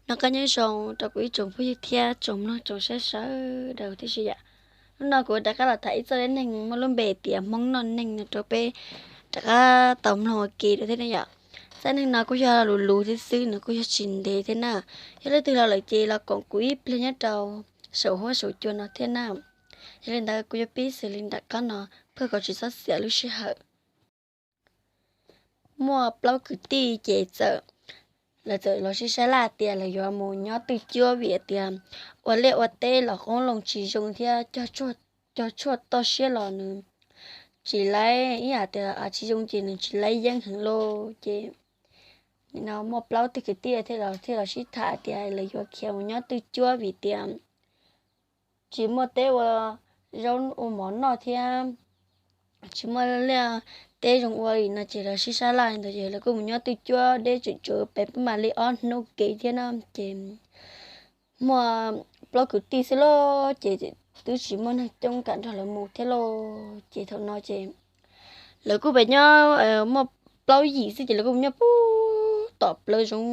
Noj qab nyob zoo rau kuv ib tsoom phooj ywg thiab tsoom mloog tsoom saib sawv daws tib si yom. Hnub no kuv rov qab los tham ib txoj dab neeg muaj lub npe tias Hmoob noj neeg no rau peb rov qab tau mloog ua ke dua thiab ne yom. Txoj neeg no kuj yog luv luv thiab xwb, nws kuj yog tsis ntev thiab na. Yog leej twg los lawm ces los koom kuv ib pliag nyob rau saum huab saum cua no thiab na. Yog li ntawd kuv yuav pib xws li nram qab no, pab kom tsis txhob xiam lub sij hawm. Muaj plaub kwv tij ces txawm, lawv txawm los sib sab laj tias lawv yuav mus nyob twj cuab vim tias ua liaj ua teb los qoob loo tsis zoo thiab cog tshuaj toj siab los nws tsis laib, ib yam tias tsis zoo ces nws tsis laib yeeb heev lauj. Ces no muaj plaub tug kwv tij thiaj los sib tham tias lawv yuav khiav mus nyob twj cuab vim tias tsis muaj teb ua zaub ua mov noj thiab tsis muaj liaj teb zoo ua li no ces lawv sib sab laj ntawd ces lawv kuj mus nyob twj cuab deb tsawv tsawv pes pab mam li ob hnub kev thiab no ces muaj plaub kwv tij xwb lauj, ces twb tsis muaj neeg coob kam nrog lawv mus thiab lauj. Ces thaum no ces lawv kuj pes nyob muaj plaub yim xwb ces lawv kuj mus nyob puag tom plawv zoov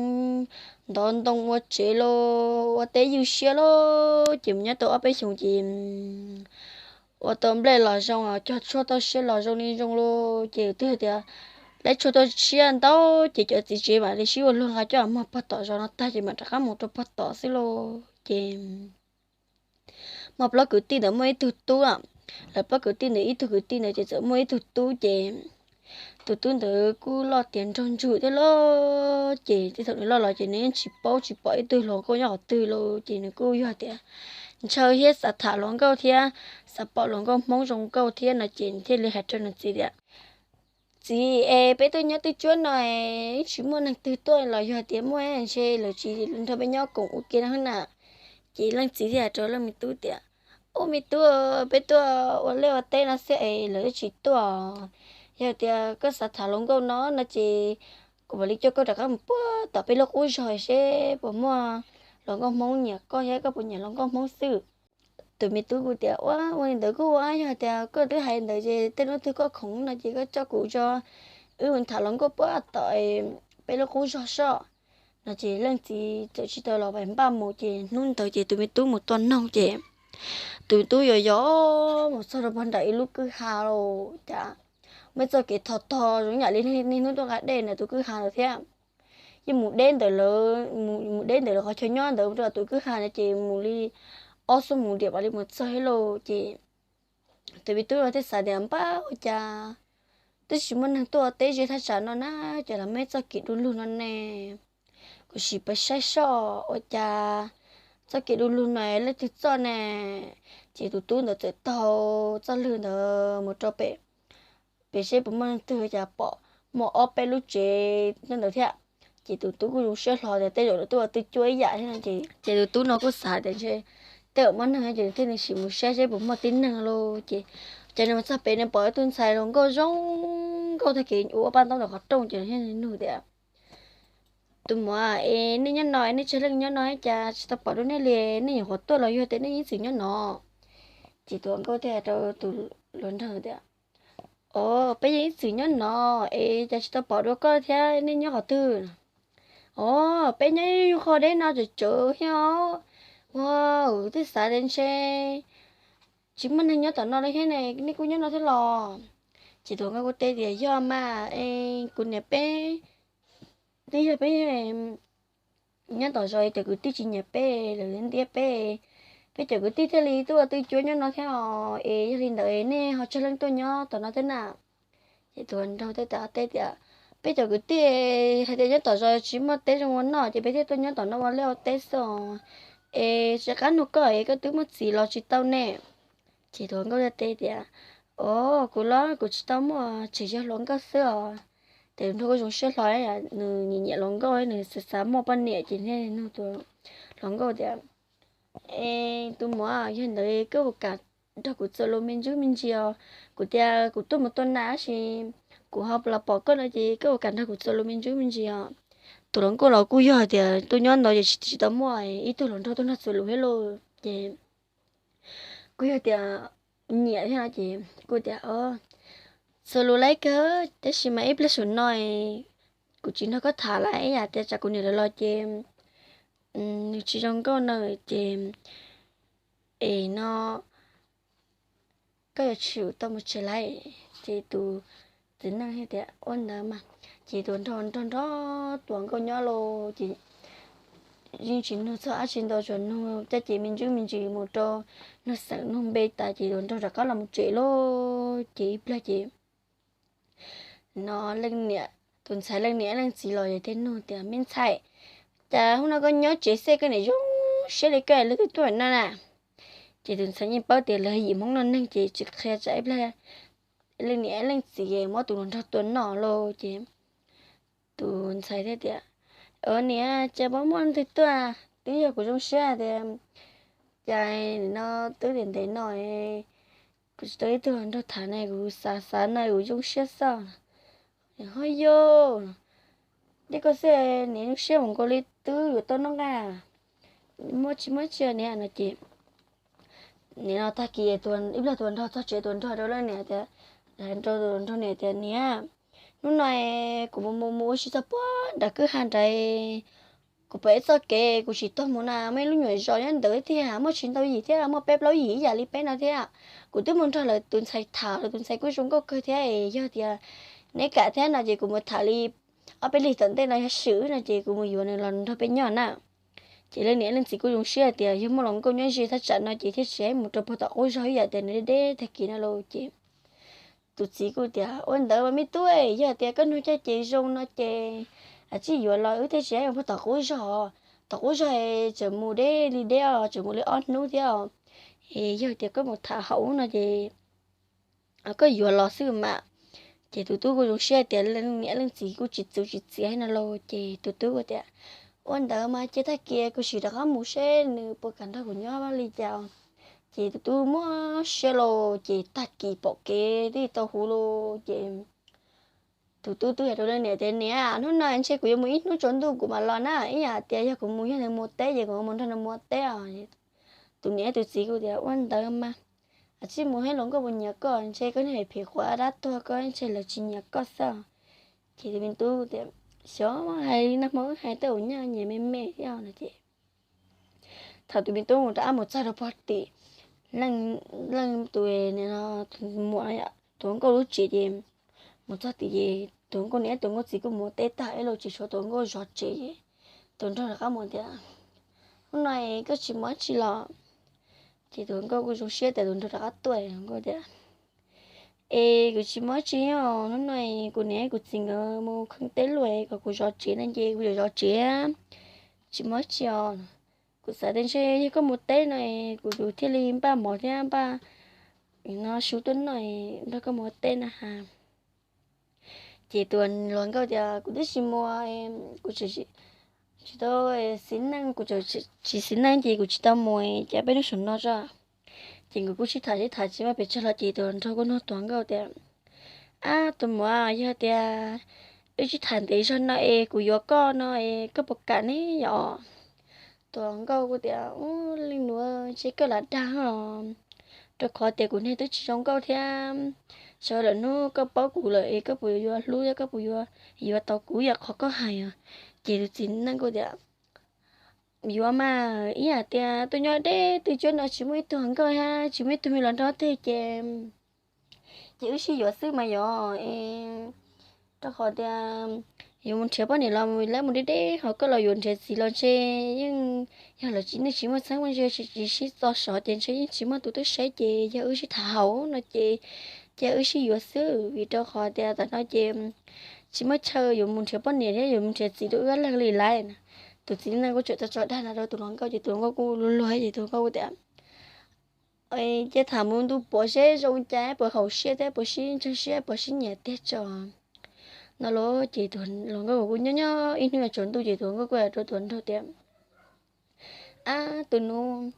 ntov ntoo ua tsev los ua teb ywj siab lauj. Ces mus nyob tau ob peb xyoos ces ua tau nplej los zoo, cog tshuaj toj siab los zoo li zoo lauj. Ces twb tias laib tshuaj toj siab ntau ces cov txiv tsev mam li sib ua luag nqa coj muag pog tom zos no tag ces mam rov qab mus rau pog tom xwb lauj. Ces muaj plaub kwv tij ntawd muaj ib tug tub, lawv plaub kwv tij ntawd ib tug kwv tij ntawd ces txawm muaj ib tug tub ces tus tub ntawd kuj loj tiav nraug ntsug thiab lauj. Ces thaum nws loj los ces nws yeej tsis paub tsis pom ib tug hluas nkauj nyob qhov twg lauj. Ces nws kuj yog tias ntshaw thiab xav tham hluas nkauj thiab xav pom hluas nkauj Hmoob zoo nkauj thiab no ces nws thiaj li hais rau nws txiv tias, Txiv es, peb tuaj nyob twj cuab no es tsis muaj neeg twg tuaj los yog tias muaj ntshe lawv tsis nrog peb nyob koom ua ke no na. Ces leej txiv thiaj hais rau leej me tub tias, Ub me tub, peb tuaj ua liaj ua teb no xwb es lawv tsis tuaj. Yog tias koj xav tham hluas nkauj no no ces kuv mam li coj koj rov qab mus puag tom peb lub qub zos seb puas muaj hluas nkauj Hmoob nyiam koj thiab koj puas nyiam hluas nkauj Hmoob xwb. Tus me tub kuj tias, Ua ua li ntawd kuj ua, yog tias koj twb hais ntawd ces tej hnub twg koj khoom no ces koj coj kuv tso, wb mus tham hluas nkauj puag tom peb lub qub zos soj. No ces leej txiv txawm tsis tau los pes npaj mus ces hnub ntawd ces tus me tub mus tua noog ces tus me tub yos yos mus txog rau pog nram ib lub kwj ha los cas muaj txoj kev tog tog zoo yam li niaj hnub tuaj nqa dej ntawm tus kwj ha ntawd thiab. Yeej mus deb ntawm lawv, mus deb ntawm lawv qhov chaw nyob ntawd rau tus kwj ha na ces mus li ob xuab moos diam mam li mus txog thiab lauj. Ces tus me tub no thiaj xav tias, Npab, ua cas twb tsis muaj neeg tuaj teb ze thaj tsam no na, ces los muaj txoj kev du lug no ne. Kuv sim pes saib soj ua cas txoj kev du lug no leej twg txoj ne. Ces tus tub ntawd txawm taug txoj lwg ntawd mus rau pem, pem seb puas muaj leej twg, cas pom muaj ob peb lub tsev nyob ntawd thiab. Ces tus tub kuj zoo siab hlo tias tej zaum lawv tuaj ua twj cuab ib yam thiab no ces, ces tus tub no kuj xav tias ntshe tej zaum muaj neeg ces nws thiaj li sim mus saib seb puas muaj tib neeg lauj. Ces, ces nws mus txog pem nws pom ib tug ntxhais hluas nkauj zoo nkauj tag kev ua paj ntaub ntawm qhov rooj ces nws thiaj nug tias, Tus muam es, nej nyob no es nej tsawg leej nyob no, cas tsis tau pom dua nej li, nej nyuam qhuav tuaj los yog tias nej ib txwm nyob no? Ces tus hluas nkauj thiaj hais rau tus hluas nraug tias, Os, peb yeej ib txwm nyob no es cas tsis tau pom dua koj thiab, nej nyob qhov twg? Os, peb nyob ib qho deb no tsawv tsawv thiab os. Ua, twb xav tias ntshe tsis muaj neeg nyob tom no li thiab ne, nej kuj nyob no thiab los? Ces tus hluas nkauj kuj teb tias, Yog mas es, kuv niam peb, twb yog peb nyob tom zos es cov kwv tij tsis nyiam peb, lawv ntiab peb, peb cov kwv tij thiaj li tuaj ua twj cuab nyob no thiab os. Es yog li ntawd nej ho tsawg leej tuaj nyob tom no thiab na? Ces tus hluas nraug thiaj teb tias, Peb cov kwv tij hais tias nyob tom zos tsis muaj teb zoo ua noj ces peb thiaj tuaj nyob tom no ua liaj ua teb xwb os. Es rov qab nug koj es koj twb muaj txiv los tsis tau ne? Ces tus hluas nkauj thiaj teb tias, Os, kuv los kuv tsis tau muaj, tseem yog hluas nkauj xwb os. Ces tus nraug kuj zoo siab hlo, nws nyiam nyiam hluas nkauj, nws xav xav muaj poj niam ces thiaj nug tus hluas nkauj tias, Es tus muam, yog ntawd koj puas kam nrog kuv txuas lus me ntsis me ntsis os? Kuv tias kuv tuaj mus tua nas tab sis kuv ho los pom koj no ces koj puas kam nrog kuv txuas lus me ntsis me ntsis os? Tus hluas nkauj los kuj yog tias tuaj nyob ntawd ces tsis tau muaj ib tug hluas nraug tuaj nrog txuas lus thiab lauj. Ces kuj yog tias nyiam thiab no ces kuj tias, Txuas lus laib kawg, tab sis mas ib pliag saum no kuv tsis nrog koj tham lawm, ib yam tias tsam kuv niam lawv los ces nws tsis zoo nkauj no ces, es no koj yuav tsum tau mus tsev lawm. Ces tus txiv neej thiaj tias ua ntawd mas. Ces tus nraug nrog nrog tus hluas nkauj nyob los ces yeej tsis nug txog dab tsi ntau, tsuas nug caj ces me ntsis me ntsis mus rau nug xeem nug npe tas ces tus nraug rov qab los mus tsev lawm. Ces ib pliag ces no leej niam, tus ntxhais leej niam leej txiv los thiaj nug tias, me ntxhais, cas hnub no koj nyob tsev xwb koj niam zoo siab li koj leej twg tuaj no na? Ces tus ntxhais yeej paub tias lawv yim Hmoob noj neeg ces tsis qhia tsam ib pliag leej niam leej txiv muab tus hluas nraug tua noj lawm. Ces tus ntxhais thiaj tias, ua niam, cas puas muaj leej twg tuaj, twb yog kuv zoo siab tias, cas no twb ntev ntev no kuv tsis tau ib tug hluas nraug tham ne, kuv xav xav no kuv zoo siab xwb. Ho yog li koj xwb, niam zoo siab mus nkaus li twb yuav tau noj nqaij, muaj tsis muaj tsi niam no ces nim no tag kis ib pliag tus nraug txog tsev, tus nraug rau leej niam tias, rau tus nraug niam tias, niam, hnub no kuv mus mus mus ua si txog puag nram kwj ha nrad, kuv pom ib txoj kev kuv tsis tau mus na, muaj ib lub nyuam zos nyob ntawd thiab muaj tsis ntau yim thiab, muaj peb plaub yim ib yam li peb no thiab. Kuv twb mus nrog lawv tus ntxhais tham, lawv tus ntxhais kuj zoo nkauj kawg thiab, yog tias neb kam thiab no ces kuv mus tham li ob peb lig tom ntej no yog swm no ces kuv mus yuav nws los nrog peb nyob na. Ces leej niam leej txiv kuj zoo siab tias yog muaj hluas nkauj nyob ze thaj tsam no ces thiaj tsis mus rau puag tom qub zog ib yam tias nws deb deb tag kis no los ces tus txiv kuj tias, ua ntawd mas me tub, yog tias koj nug caj ces zoo no ces tsij yuav los wb thiaj tsis mus puag tom qub zog. Tom qub zog tseem mus deb li deb os, tseem mus li ob hnub thiab os. Es yog tias koj mus tham haum no ces koj yuav los xwb mas. Ces tus tub kuj zoo siab tias leej niam leej txiv kuj tsis txwv tsis txiav no los ces tus tub kuj tias, ua ntawd mas cia tag kis kuv sim rov qab mus seb nws puas kam nrog kuv nyob li cas. Ces tus tub muab siab los ces tag kis pom kev twb tau huv los ces tus tub twb hais rau leej niam tias, niam, hnub no ntshe kuv yuav mus ib hnub tsaus ntuj kuv mam los na, ib yam tias yog kuv mus yog nws mus teb ces kuv mus nrog nws mus teb os. Tus niam tus txiv kuj tias, ua ntawd mas tsij mus, hlob nkauj puas nyiam koj, ntshe koj niag phem qhuav dab tuag koj ntshe lawv tsis nyiam koj xwb. Ces tus me tub tias, xyov, hais li no hmo wb hais tej zaum nyaj nyias me me thiab no ces thaum tus me tub mus rov qab mus txog rau puag tim leej tus muam, tus hluas nkauj lub tsev ces mus txog tim ces tus hluas nkauj niam tus hluas nkauj txiv kuj mus teb tag ib los tsis tshuav tus hluas nkauj zov tsev. Tus nraug rov qab mus tias, hnub no koj tsis mus dab tsi los? Ces tus hluas nkauj kuj zoo siab tias tus nraug rov qab tuaj, hluas nkauj tias, es kuv tsis mus dab tsi os, hnub no kuv niam kuv txiv nkawd mus kheej teb luaj kom kuv zov tsev no ces kuv yuav zov tsev, tsis mus dab tsi os. Kuv xav tias ntshe yog koj mus teb no kuv thiaj li npaj mov thiab npaj no su tuaj noj nrog koj mus teb na has. Ces tus hluas nkauj tias, kuv twb tsis mus, kuv tsis tau xis neej, kuv tsis xis neej ces kuv tsis tau mus, ces peb hnub saum no tso. Ces nkawd kuj sib tham sib tham tsis muaj pes tsawg los ces tus hluas nraug kuj nug tus hluas nkauj tias, ab tus muam, yog tias wb sib tham ntev zog no es kuv yuav koj no es koj puas kam ne yom? Tus hluas nkauj kuj tias, ub, leej nuav ntshe koj lam dag os, rau qhov tias kuv niag twb tsis zoo nkauj thiab, xyov lwm hnub koj paub kuv lawm es koj puas yuav hlub thiab koj puas yuav, yuav tau kuv yam qhov koj hais os. Ces tus txiv neej kuj tias, yuav mas, ib yam tias tuaj nyob deb twg cuab no tsis muaj ib tug hluas nkauj thiab tsis muaj ib tug me los nrog twg ces ces wb sib yuav xwb mas yog, rau qhov tias yuav mus nrhiav poj niam los lawv mus deb deb, ho koj los yuav nrhiav txiv los ntshe yeej, yog lawv tsis, nej tsis muaj txheeb muaj ze, tsis sib txo sov ces ntshe yeej tsis muaj tus twb saib, ces yog wb sib tham haum no ces, ces wb sib yuav xwb, vim rau qhov tias tam no ces tsis muaj chaw yuav mus nrhiav poj niam thiab yuav mus nrhiav txiv rau wb ob leeg li lawm. Tus txiv neej kuj tseem tso tso dag no rau tus hluas nkauj ces tus hluas nkauj kuj luag luag ces tus hluas nkauj kuj tias, ces tham mus ntu puav seb zoo cas, puas haum siab thiab puas sib ntseeg siab, puas sib nyiam tiag tso no los ces tus hluas nkauj kuj nyob nyob ib hnub yuav tsaus ntuj ces tus hluas nkauj kuj hais rau tus hluas nraug tias, ab tus nus,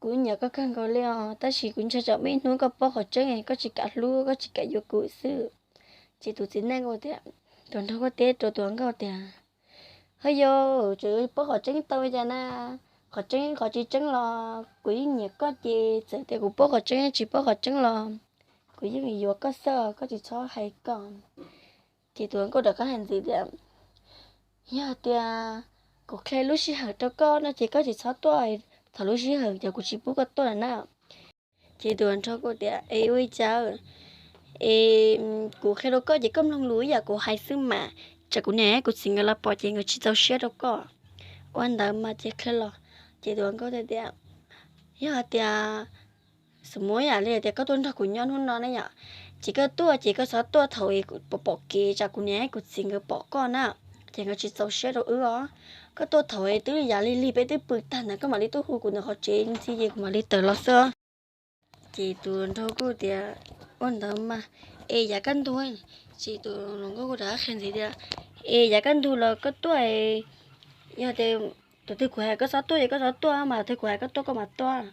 kuv nyiam koj kawg nkaus li os, tab sis kuv ntshai tsam muaj ib hnub koj paub qhov tseeb koj tsis kam hlub koj tsis kam yuav kuv xwb. Ces tus txiv neej kuj tias, tus nraug kuj teb rau tus hluas nkauj tias, ho yog tseem paub qhov tseeb tau cas na, qhov tseeb qhov tsis tseeb los kuv yeej nyiam koj ces txawm tias kuv paub qhov tseeb tsis paub qhov tseeb los kuv yeej yuav koj xwb, koj tsis txhob hais koj. Ces tus hluas nkauj rov qab hais ntxiv tias, yog tias kuv qhia lub sij hawm rau koj no ces koj tsis txhob tuaj, thaum lub sij hawm ces kuv tsis pub koj tuaj na. Ces tus hluas nraug kuj tias, Es ua li cas? Es kuv qhia rau koj ces koj mloog lus ib yam kuv hais xwb mas, tsam kuv niam kuv txiv nkawd los pom ces nkawd tsis txaus siab rau koj. Ua ntawd mas ces qhia los, ces tus hluas nkauj tias, Yog hais tias, xus mus ib yam li tias koj tuaj nrog kuv nyob hnub no ne yom, ces koj tuaj ces koj txhob tuaj thaum pom pom kev tsam kuv niam kuv txiv nkawd pom koj na, ces nkawd tsis txaus siab rau wb os. Koj tuaj thaum twb yam li lig peb twb pw tag ntawd koj mam li tuaj hu kuv ntawm qhov tsev ntxhi ces kuv mam li tawm los xwb. Ces tus hluas nraug kuj tias, Ua ntawd mas, es yav kaj ntug, ces tus hluas nkauj kuj rov qab qhia ntxiv tias, Es yav kaj ntug los koj tuaj, yog tias tus twg kuv hais koj txhob tuaj ces koj txhob tuaj mas, tus twg kuv hais koj tuaj koj mam tuaj.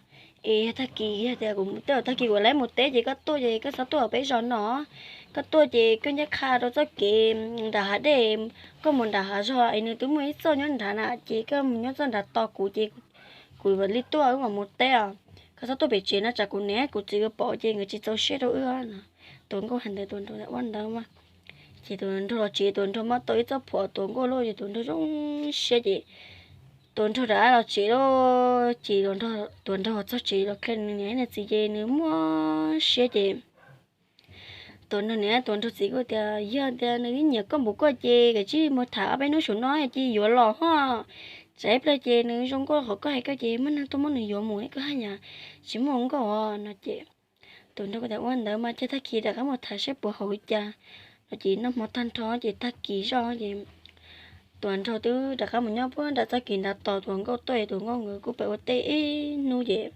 Es yog tag kis, yog tias kuv mus teb, tag kis kuv lawv mus teb ces koj tuaj ces koj txhob tuaj peb zos no. Koj tuaj ces koj nyob qha rau txoj kev nram hav dej, koj mus nram hav zog es nws twb muaj ib txoj nyob nrad na, ces koj mus nyob txoj nrad tos kuv ces kuv mam li tuaj wb mam mus teb os. Koj txhob tuaj pem tsev no tsam kuv niam kuv txiv nkawd pom ces nkawd tsis txaus siab rau wb no. Tus hluas nkauj hais ntawd tus hluas nraug ua ntawd mas. Ces tus hluas nraug los tsev, tus hluas nraug muab tau ib txoj phuam tus hluas nkauj lauj, ces tus hluas nraug zoo siab ces tus hluas nraug rov qab los tsev lauj. Ces tus hluas nraug txog tsev los qhia nws niam nws txiv ces nws muaj siab ces tus hluas nraug niam tus hluas nraug txiv kuj tias, Yog tias nws nyiam koj npaum koj ces kav tsij mus tham ob peb hnub saum no ces yuav los ho. Tsam ib pliag ces nws zoo nkauj qhov koj hais koj ces muaj neeg tuaj muab nws yuav mus koj haj yam tsis muaj hluas nkauj no ces tus hluas nraug kuj tias, Ua ntawd mas cia tag kis rov qab mus tham saib puas haum li cas no ces noj hmo tag nrho ces tag kis zoj ces tus hluas nraug twb rov qab mus nyob puag nram txoj kev nrad tos tus hluas nkauj tuaj es tus hluas nkauj nkawd kuj pais ua teb ib hnub ces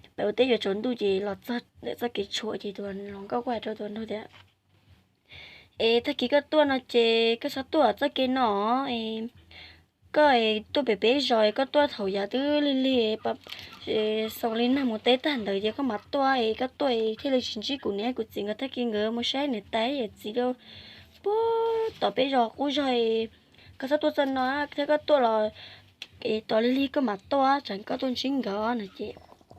pais ua teb yuav tsaus ntuj ces los txog ntawm txoj kev tshuam ces tus hluas nkauj kuj hais rau tus hluas nraug tias, Es tag kis koj tuaj no ces koj txhob tuaj txoj kev no, koj tuaj pem peb zos, koj tuaj thaum yav twb lig lig, xoo li nag mus teb tag ntawd ces koj mam tuaj es koj tuaj thiaj li tsis ntsib kuv niam kuv txiv nkawd tag kis nkawd mus saib niam tais yawm txiv rau puag tom peb zos qub zog. Koj txhob tuaj txoj no, thiab koj tuaj los tos lig lig koj mam tuaj, tsam koj tuaj ntsib nkawd no ces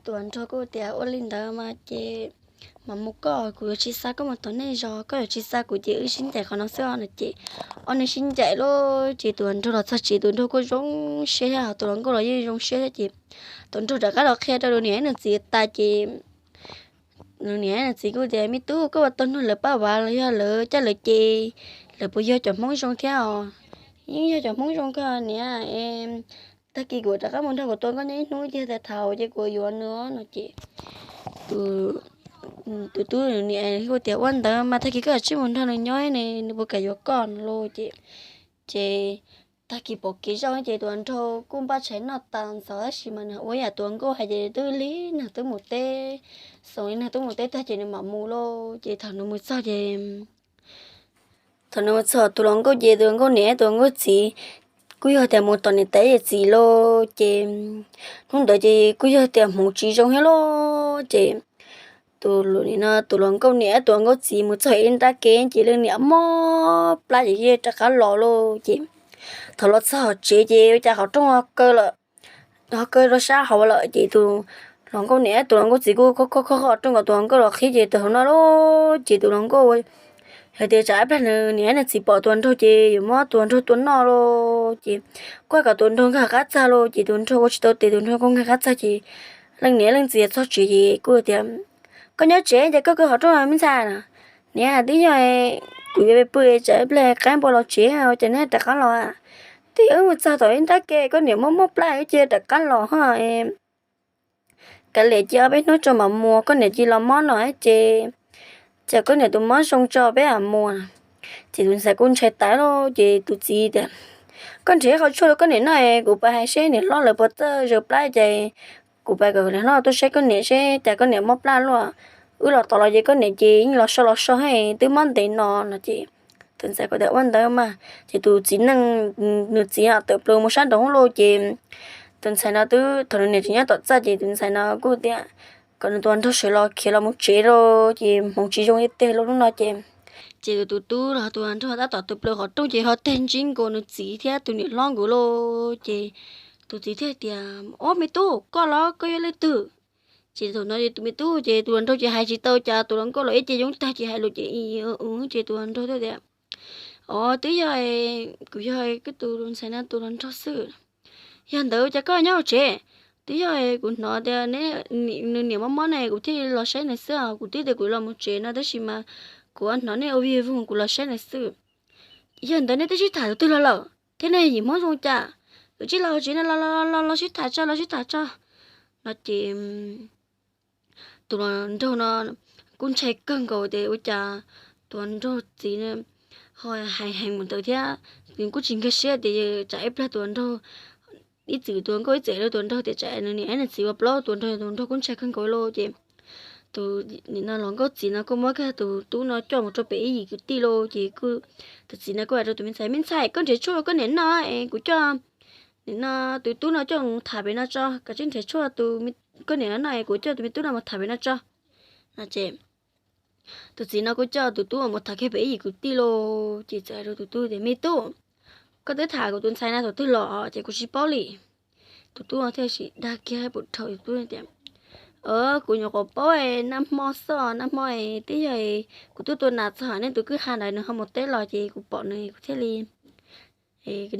tus hluas nraug kuj tias, Ua li ntawd mas ces mam mus koj, kuv yuav tsis xa koj mus tom nej zos, koj yuav tsis xa kuv ces wb sib ncaim qhov no xwb no ces ob neeg sib ncaim lauj. Ces tus hluas nraug los txog tsev tus hluas nraug kuj zoo siab thiab tus hluas nkauj los yeej zoo siab thiab ces tus hluas nraug rov qab los qhia rau nws niam nws txiv tas ces nws niam nws txiv kuj tias, Me tub, koj puas tau nug lawv paj vav los yog lawv caj lawv ces lawv puas yog cov Hmoob zoo thiab os? Yeej yog cov Hmoob zoo kawg niam. Tag kis kuv rov qab mus nrog kuv tus hluas nkauj nyob ib hnub ces tham thaum ces kuv yuav nws no ces tus tub nws niam kuj tias, Ua ntawd mas tag kis koj tsij mus nrog nws nyob ne, nws puas kam yuav koj no lauj ces, ces tag kis pom kev zoj ces tus hluas nraug kuj npaj tshais noj tas ntxov tab sis mas nws ua yam tus hluas nkauj hais ces twb lig nag twb mus teb, xoo li nag twb mus teb tag ces nws mam mus lauj. Ces thaum nws mus txog ces thaum nws mus txog tus hluas nkauj ces tus hluas nkauj niam tus hluas nkauj txiv kuj yog tias mus tom niam tais yawm txiv lauj ces hnub ntawd ces kuj yog tias hmoov tsis zoo thiab lauj ces tus, tus hluas nkauj niam tus hluas nkauj txiv mus txog ib nrab ke ces leej niam mob plab ces yeej rov qab los lauj ces thaum los txog tsev ces ua cas qhov rooj ho kaw lawm, ho kaw rau sab hauv lawm ces tus hluas nkauj niam tus hluas nkauj txiv kuj khob khob khob qhov rooj kom tus hluas nkauj los qhib ces thaum no lauj ces tus hluas nkauj hais tias tsam ib pliag nws niam nws txiv pom tus hluas nraug ces yuav muab tus hluas nraug tua noj lauj ces kuj kom tus hluas nraug nkag qab txag lauj ces tus hluas nraug ua tsis tau tes tus hluas nraug kuj nkag qab txag ces leej niam leej txiv txog tsev ces kuj tias, Koj nyob tsev ces koj kaw qhov rooj me ntxhais na. Niam, twb yog kuv yuav pw tsam ib pliag qaib npua los tsev ua cas neb rov qab los? Twb yog wb mus txog tom ib nrab ke koj niam mob mob plab wb cia rov qab los ho. Kav liam cia ob peb hnub tso mam mus, koj niam cia los mob no ces cas koj niam tus mob zoo tso peb mam mus. Ces tus ntxhais kuj ntshai tas lauj ces tus txiv tias, Koj nrhiav qhov tshuaj rau koj niam noj, kuv pais hais seb niam hlob lawv puas txawj zaws plab ces kuv pais kom niam hlob tuaj saib koj niam seb cas koj niam mob plab luaj. Wb los tos los ces koj niam ces yeej los so los so twb mob ntev no no ces tus ntxhais kuj tias, Ua ntawd mas. Ces tus txiv neej, nws txiv tawm plaws mus sab nraud lauj ces tus ntxhais no twb thaum nws niam tseem nyob tom txaj ces tus ntxhais no kuj tias kom nws tus hluas nraug sawv los khiav los mus tsev lauj ces hmoov tsis zoo li tiag lauj hnub no ces, ces tus tub los tus hluas nraug tab tom tawm plaws qhov rooj ces ho teg ntsib nkaus nws txiv thiab tus niam hlob nkawd lauj ces tus txiv thiaj tias, Ob, me tub, koj los koj yog leej twg? Ces thaum no tus me tub ces tus hluas nraug ces hais tsis tau cas, tus hluas nkauj los ib ce yoob tag ces hais lus ces, ces tus hluas nraug thiaj tias, Os, twb yog kuv yog koj tus ntxhais no tus hluas nraug xwb. Yog ntawd cas koj nyob hauv tsev? Twb yog kuv hnov tias nws niam mob mob ne, kuv thiaj los saib nws xwb. Kuv twb tias kuv los mus tsev no tab sis mas kuv hnov nej ua vig voog, kuv los saib nws xwb. Yog ntawd nej twb sib tham tus twg los lawm thiab nej yim Hmoob zoo cas? Kuv tsis los hauv tsev no, los los los los sib tham tso, los sib tham tso. No ces tus hluas nraug no kuj ntshai kawg nkaus tias ua cas tus hluas nraug txiv ho hais heev mus ntawd thiab. Nws kuj tsis nkag siab tias tsam ib pliag tus hluas nraug, ib txwm tus hluas nkauj ib txwm hais rau tus hluas nraug tias tsam nws niam nws txiv ua plaub tus hluas nraug, tus hluas nraug kuj ntshai kawg nkaus li lauj. Ces tus nim no hluas nkauj txiv no kuj muab kiag tus tub no coj mus rau pem ib yim kwv tij lauj. Ces tus txiv no kuj hais rau tus me ntxhais, me ntxhais, koj nrhiav tshuaj rau koj niam noj es kuv coj nim no tus tub no coj mus tham pem no tso, koj tsis nrhiav tshuaj koj niam noj es kuv coj tus me tub no mus tham pem no tso. No ces tus txiv no kuj coj tus tub mus tham kiag pem ib yim kwv tij lauj. Ces txawm hais rau tus tub tias, me tub, koj twb tham kuv tus ntxhais na thaum twg los? Ces kuv tsis paub li. Tus tub thiaj sim dag kiag pem dhau tus tub tias, kuv nyuam qhuav paub nag hmo xwb, nag hmo twb yog kuv tuaj tua nas txog nej tus kwj ha ntawd nws ho mus teb los ces kuv pom nws kuv thiaj li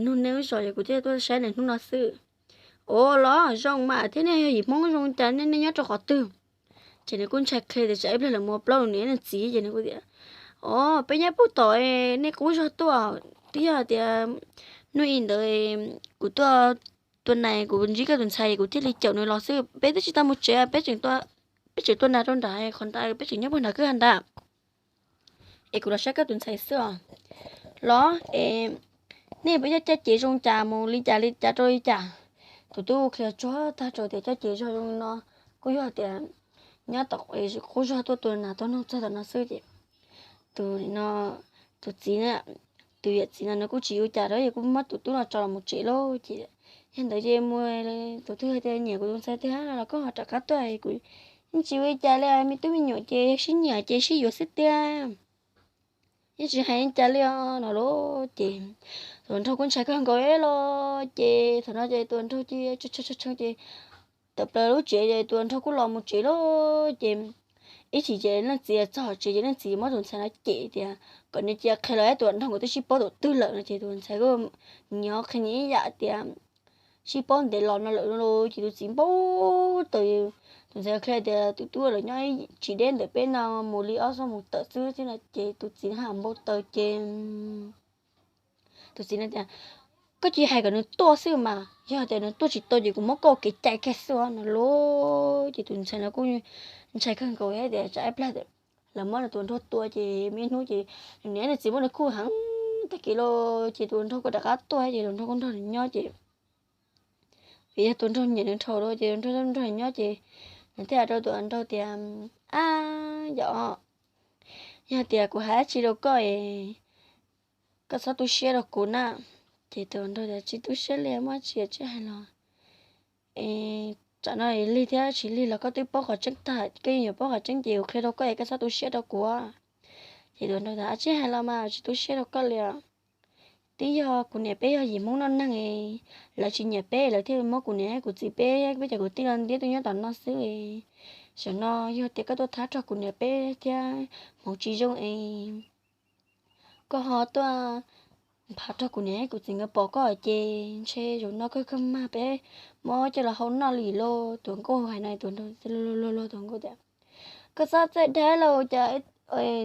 nug nej lub zos es kuv thiaj tuaj saib nws hnub no xwb. Ua los zoo mas thiab, nej yog yim Hmoob zoo cas nej nyob rau qhov twg? Ces nws kuj ntshai qhia tias tsam ib pliag lawv mus ua plaub nws niam nws txiv ces nws kuj tias, os, peb nyob puag tom, nej qub zog tuaj, twb yog tias hnub i ntawd kuv tuaj tua nas kuv ntsib koj tus ntxhais kuv thiaj li caum nws los xwb, peb twb tsis tau mus tsev, peb tseem tua nas rau nram qhov ntawd, peb tseem nyob puag nram kwj ha ntawd es kuv los saib koj tus ntxhais xwb os. Los es nej puas yog caj ces zoo cas mus li cas li cas rau li cas? Tus tub qhia tsuag tag rau tias caj ces zoo zoo no kuj yog tias nyob tom qub zog tuaj tua nas tua noog txog tom no xwb ces tus no, tus txiv, tus yawm txiv no nws kuj tsis ua cas rau, kuj muab tus tub no tso los mus tsev lauj. Ces yog ntawd ces mus, tus twg tias nyiam kuv tus ntxhais tiag los koj ho rov qab tuaj, kuv yeej tsis ua li cas li, me tub me nyuam ces sib nyiam ces sib yuav xwb tiag, yeej tsis hais li cas li os no lauj. Ces tus nraug kuj ntshai kawg nkaus los ces thaum no ces tus nraug ces tshee tshee ces tawm plaws lub tsev ces tus nraug kuj los mus tsev lauj. Ces ib chim ces leej txiv txog tsev ces leej txiv muab tus ntxhais no cem tias kom nws cia qhia los ib, tus nraug nkawd twb sib paub thaum twg lawm no ces tus ntxhais kuj nyiam qhia nyiam ib yam tias sib paub ntev los no lawm lauj. Ces tus txiv npau taws, tus ntxhais qhia tias tus tub lawv nyob tsis deb ntawm peb no, mus li ob xuab moos tawm xwb thiab no ces tus txiv haj npau taws ces tus txiv no tias, koj cia hais kom nws tuaj xwb mas, yog tias nws tuaj tsis tau ces kuv muab koj ua kev cai kiag xwb no lauj. Ces tus ntxhais no kuj ntshai kawg nkaus thiab tias tsam ib pliag lawv muab nws tus nraug tua ces muaj ib hnub ces nws niam nws txiv muab nws khuj heev tag kev lauj. Ces tus nraug kuj rov qab tuaj ces tus nraug kuj nrog nws nyob ces vim yog tus nraug nyiam nws dhau lawm ces tus nraug nrog nws nyob ces nws thiaj hais rau tus nraug tias, ab, yog, yog tias kuv hais dab tsi rau koj es koj txhob tu siab rau kuv na. Ces tus nraug tias, tsis tu siab li, muaj dab tsi tsis hais los. Es tsam no lig thiab tsis lig los koj twb paub qhov tseeb tag, koj yeej yuav paub qhov tseeb ces kuv qhia rau koj es koj txhob tu siab rau kuv. Ces tus nraug tias, tsis hais los mas, tsis tu siab rau koj li os. Twb yog kuv niam peb yog yim Hmoob noj neeg, lawv tsis nyiam peb lawv thiaj muab kuv niam kuv txiv peb peb cov kwv tij los ntiab tuaj nyob tom no xwb. Zaum no yog tias koj tuaj thab rau kuv niam peb thiab hmoov tsis zoo es koj ho tuaj nphav rau kuv niam kuv txiv nkawd pom koj ces ntshe zaum no kawg kawg mag peb muab coj los hau noj li lauj. Tus nkauj hais no tus nraug luag luag luag tus nkauj tias, koj txhob txawj dag lauj, cas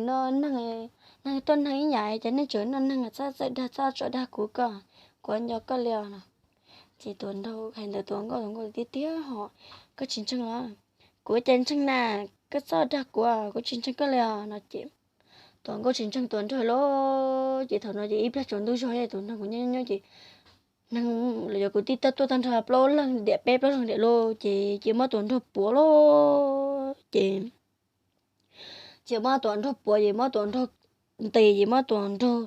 no neeg, neeg tuaj neeg ib yam cas nej tseem noj neeg, txhob txawj dag, txhob tso dag kuv, koj, kuv nco koj li os no. Ces tus nraug hais ntawd tus nkauj, tus nkauj tias, tiag tiag ho, koj tsis ntseeg los? Kuv ua cas ntseeg na, koj txhob dag kuv, kuv tsis ntseeg koj li os no ces tus nkauj tsis ntseeg tus nraug lauj. Ces thaum no ces ib pliag tsaus ntuj zog tus nraug kuj nyob nyob ces neeg los yog kwv tij tuaj tag nrho plaub leeg diam, peb plaub leeg diam lauj, ces cia muab tus nraug puav lauj. Ces cia muab tus nraug puav ces muab tus nraug ntes ces muab tus nraug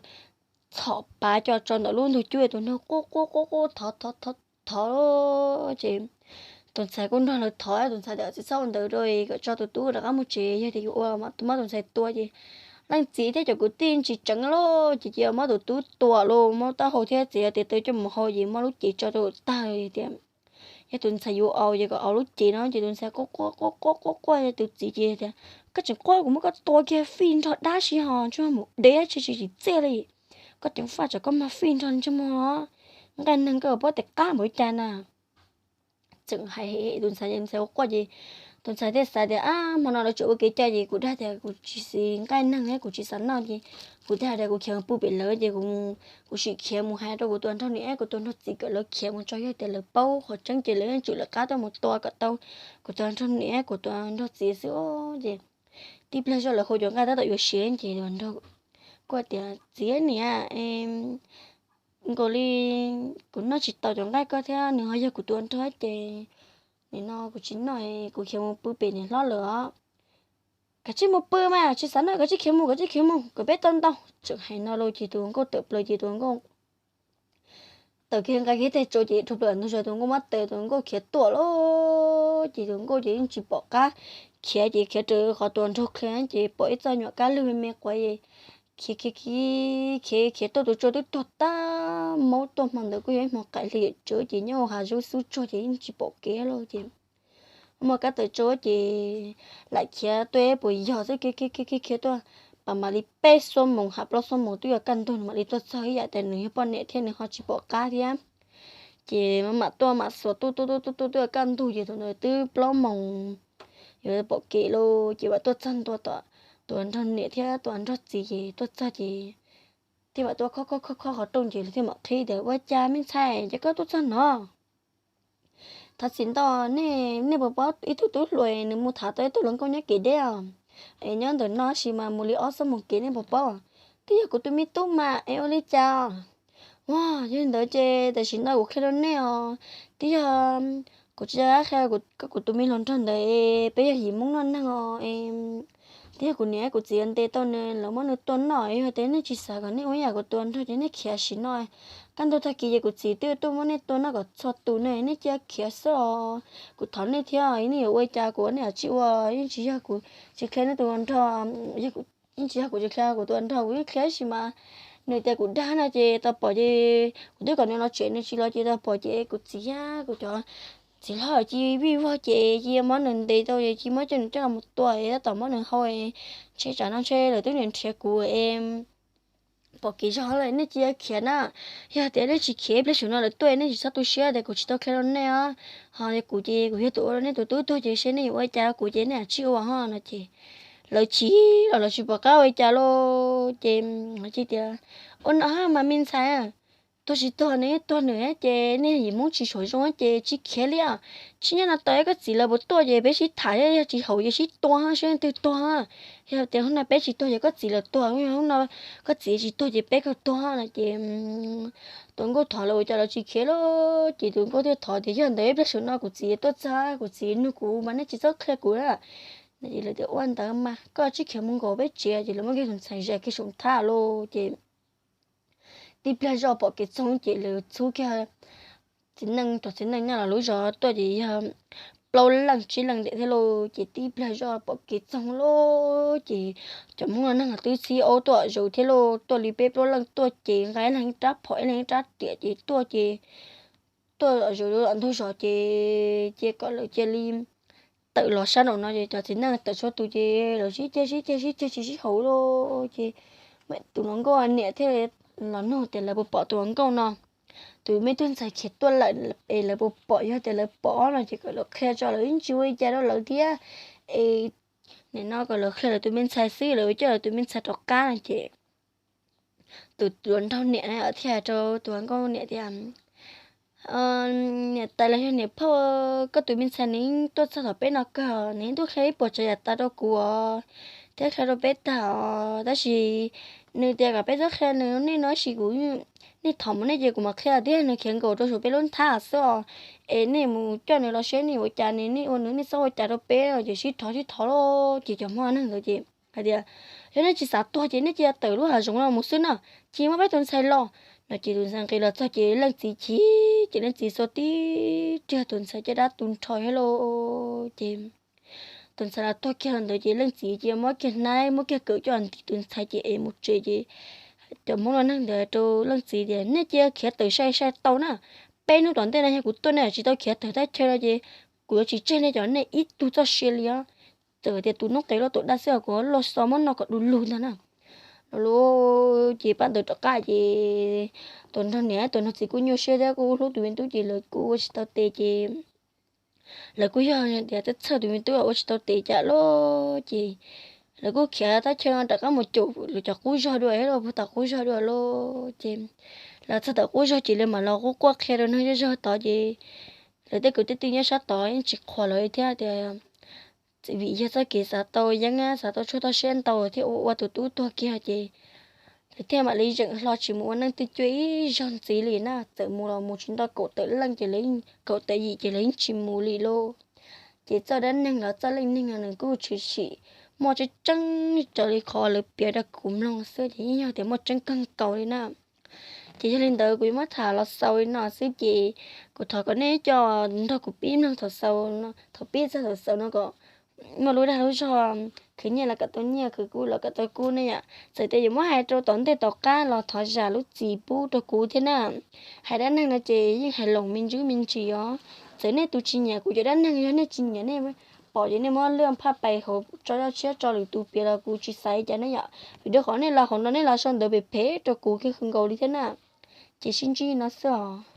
txhom pav coj tso ntawm lub ntug cub, tus nraug quaj quaj quaj quaj thov thov thov thov lauj. Ces tus ntxhais kuj nrog lawv thov, tus ntxhais tias tsis txhob ua ntawd rau, kom tso tus tub rov qab mus tsev, yog tias yuav ua muab tus ntxhais tua ces leej txiv thiab cov kwv tij tsis tseev lauj, ces cia muab tus tub tua lauj, muab taub hau thiab txiv tias tau coj mus hau ces muab lub cev tso rau tag tias yog tus ntxhais yuav aus ces kom aus lub cev no. Ces tus ntxhais quaj quaj quaj quaj quaj, tus txiv ces tias, koj tseem quaj, kuv muab koj tua kiag fij nrog dab si ho tsis mus dev tsis tsis txiaj li. koj ceev faj tsam koj mag fij nrog ntsej muag nqaij neeg koj puab tes qab npaum li cas na. Tseem hais tus ntxhais, ntxhais ua quaj ces tus ntxhais thiaj xav tias, ab, hmo no lawv tseem ua kev cai ces kuv dag tias kuv tsis siv nqaij neeg, kuv tsis xav noj ces kuv thiaj hais tias kuv khiav mus pw pem lawv ces kuv sim khiav mus hais rau kuv tus nraug niam, kuv tus nraug txiv kom lawv khiav mus tso, yog tias lawv paub qhov tseeb ces lawv yeej tsum lawv qab tuaj mus tua kom tau kuv tus nraug niam, kuv tus nraug txiv xwb. Ces tib pliag zoj lawv hu cov nqaij tab tom yuav siav ces kuj tias, txiv niam, nkaus li kuv noj tsis tau cov nqaij koj thiab nws ho yog kuv tus nraug ces nim no kuv tsis noj, kuv khiav mus pw pem niam hlob lawm os. Kav tsij mus pw mas, tsis xav noj, kav tsij khiav mus, kav tsij khiav mus kom peb tau ntau. Tseem hais no lawm ces tus nkauj tawm plaws ces tus nkauj tawm kiag nqa kiag teg tsau ces rho plaws ntug zos, tus nkauj muab tes, tus nkauj khiav tuaj lawm ces tus nkauj ces yeej tsis pom qab khiav ces khiav raws qhov tus nraug qhia ces pom ib txoj nyuam kab lwg me me quav es khiav khiav khiav khiav tuaj, tus tsau twb tuag tag maub tuaj. Hmo ntawd kuj yog ib hmo qaim hli yawm tsawv ces nyob hauv hav zoov xub tsuag ces yeej tsis pom kev lawm ces muaj kab tawm tsau ces lam khiav tuaj ib puas yog xwb, khiav khiav khiav khiav tuaj pas mam li peb xuab moos, hav plaub xuab moos twb yuav kaj ntug nws mam li tuaj txog, ib yam tias nws yog poj niam thiab nws ho tsis pom qab thiab. Ces mam tuaj mam xuas tuaj tuaj tuaj tuaj tuaj twb yuav kaj ntug ces thaum ntawd twb plaub moos yuav pom kev lawm ces mam tuaj txog ntua tom tus nraug niam thiab tus nraug txiv ces tuaj txog ces thiaj mam tuaj khob khob khob khob qhov rooj ces lawv thiaj mam qhib tias, ua cas me ntxhais, ces koj tuaj txog no? Thov txim ntau, nej puas paub ib tug tub hluas nws mus tham tau ib tug hluas nkauj nyob kev deb os, es nyob ntawm no sis mas mus li ob xuab moos kev, nej puas paub? Twb yog kuv tus me tub mas, es ua li cas? Ua, yog li ntawd ces tam sim no kuv qhia rau nej os, twb yog kuv tsis qab qhia, kuv tus me hluas nraug ntawd peb yog yim Hmoob noj neeg os. Twb yog kuv niam kuv txiv ntes tau nws, lawv muab nws tua noj, yog tias nej tsis xav kom nej ua ib yam kuv tus nraug ces nej khiav sim no. Kaj ntug tag kis ces kuv txiv twb tuaj muab nej tua noj kom txhua tus ne, nej cia khiav xwb os. Kuv thov nej thiab, nej yuav ua cas kuv ua nej tsis ua, yeej tsis yog kuv tsis qhia nej tus nraug, yeej tsis yog kuv tsis qhia kuv tus nraug, kuv yeej qhia sis mas nws tias kuv dag no ces tau pom ces kuv twb kom nws los tsev nws tsis los ces tau pom ces kuv txiv thiab kuv cov txiv hlob cia vij vog ces cia muab nws ntes tau ces cia muab coj nws coj los mus tua, tab tom muab nws hau, ntshe tsam no ntshe lawv twb nrhiav kuv pom kev zog lawm, nej cia khiav na. Yog tias nej tsis khiav ib pliag saum no lawv tuaj nej tsis txhob tu siab tias kuv tsis tau qhia rau nej os. Ho kuv ces kuv yog tus ua rau nej tus tub tuag ces seb nej yuav ua cas rau kuv ces nej tsis ua ho no ces lawv chim los lawv tsis pom qab ua li cas lauj ces lawv cia tias, ua no mas me ntxhais, tuag tsis tuag nws tuag nws ces nej yim Hmoob tsis suav zoo ces tsis khiav li. Tsis nyob no tos koj txiv lawv puas tuaj ces peb sib tham, yog tsis haum ces sib tua seb leej twg tuag. Yog tias hnub no peb tsis tuag ces koj txiv lawv tuag, hnub no koj txiv tsis tuag ces peb kawg tuag no ces tus nkauj thov lawv ua cas lawv tsis khiav lauj ces tus nkauj thiaj thov tias, yog ntawd ib pliag saum no kuv txiv tuaj txog kuv txiv nug kuv mas nej tsis txhob qhia kuv na. No ces lawv tias, ua ntawd mas koj tsij khiav mus nkaum peb tsev. Ces lawv muab kiag tus ntxhais zais kiag saum nthab lauj ces tib pliag zoj pom kev txoog ces lawv txhub kiag txiv neej, cov txiv neej nyob los lub zos tuaj ces yog plaub leej tsib leej ntiam thiab lauj ces tib pliag zoj pom kev txoog lauj ces cov Hmoob no neeg twb txhib aub tuaj zaum thiab lauj, tuaj li peb plaub leej tuaj ces nqa ib leeg rab phom ib leeg rab riam ces tuaj ces tuaj zaum ntug zos ces cia kom lawv cia li tawm los sab nraum no ces cov txiv neej tawm tshuav tus ces lawv sib ceg sib ceg sib ceg tsis sib haum lauj ces tus hluas nkauj niam thiaj los nug tias lawv puas pom tus hluas nkauj no, tus me tub ntxhais khiav tuaj lawm es lawv puas pom, yog tias lawv pom no ces kom lawv qhia tso, lawv yeej tsis ua li cas rau lawv thiab es nim no kom lawv qhia lawv tus me ntxhais xwb, lawv coj lawv tus me ntxhais rov qab no ces tus hluas nraug niam thiaj hais rau tus hluas nkauj niam tias, niam tais los yog niam phauj, koj tus me ntxhais nws tuaj txog tom peb no kawg, nws yeej tuaj qhia ib puas tsav yam tas rau kuv os thiab qhia rau peb tag os, tab sis nws tias kom peb txhob qhia nws nej no, tab sis kuv, nej thov mus nej ces kuv mam qhia, twb yog nws khiav nkaum rau saum peb lub nthab xwb os. Es nej mus coj nws los seb nej ua cas, nej ua nws nej txhob ua cas rau peb os, ces sib thov sib thov lauj ces cov Hmoob neeg ntawd ces hais tias, yog nej tsis xav tuag ces nej cia tawm lub hav zoov no mus xwb na, cia muab peb tus ntxhais los. No ces tus ntxhais nqis los txog ces leej txiv chim, ces leej txiv xuas tib riag tus ntxhais caj dab tu nrho thiab lauj ces tus ntxhais los tuag kiag ntawd ces leej txiv cia muab kiag hnaib muab kiag kawm coj ntim tus ntxhais ces es mus tsev ces cov Hmoob no neeg ntawd rau leej txiv tias, nej cia khiav tawm sai sai tau na, peb hnub tom ntej no yog kuv tuaj nej tsis tau khiav tawm thaj chaw no ces kuv yuav tsis tseg nej cov nej ib tug txoj sia li os. Txawm tias tus noob qes loj tus daj xwb os, kuv loj xo muab noj kom du lug ntag na. Los ces pab ntawd rov qab ces tus nraug niam tus nraug txiv kuj nyuaj siab thiab kuj hlub tus me tub ces lawv kuj ua tsis tau tes ces lawv kuj yog tias txhawj txhawj tus me tub ua tsis tau tes cas lawm ces lawv kuj khiav thaj chaw no rov qab mus caum lawv cov qub zog dua thiab los puag tom qub zog dua lawm ces lawv txog tom qub zog ces lawv mam los quaj quaj qhia rau neeg zej zog tod ces lawv tej kwv tej tij nyob sab tod yeej tsis qhuas lawv thiab tias vim yog txoj kev xav tau yeeb xav tau tshuaj toj siab ntau thiab ua ua tus tub tuag kiag ces lawv thiaj mam li zeem hlo tsis mus ua neej twj cuab ib zaug ntxiv li na. Txawm mus los mus tsis nto kaum tawm leej ces lawv, kaum tawm yim ces lawv yeej tsis mus li lauj. Ces txoj dab neeg los txoj leej neeg no nws kuj tshwm sim muaj tseeb tseeb raws li qhov lawv piav rau kuv mloog xwb ces yeej yog tias muaj tseeb kawg nkaus li na. Ces yog li ntawd kuv yuav muab tham los xaus li no xwb ces kuv thov kom nej coj nrog kuv pib mloog thaum xaus, thaum pib txog thaum xaus no kom muaj lub dag lub zog, khwv nyiaj los kom tau nyiaj, khwv kub los kom tau kub ne yom. Txawm tias yuav muab hais rau tom ntej tom qab los thov zam lub txim pub rau kuv thiab na. Hais dab neeg no ces yeej hais loos me ntsis me ntsis os. Txawm nej tus tsis nyiam kuv cov dab neeg, yog nej tsis nyiam, nej pom ces nej muab lwaj phaj pais hauv tso zaj tshiab tso lwm tus piav los kuv tsis xav li cas ne yom. Vim rau qhov nej los hauv no nej los sau ntawv phem phem rau kuv kiag kawg nkaus li thiab na. Ces sib ntsib no xwb os.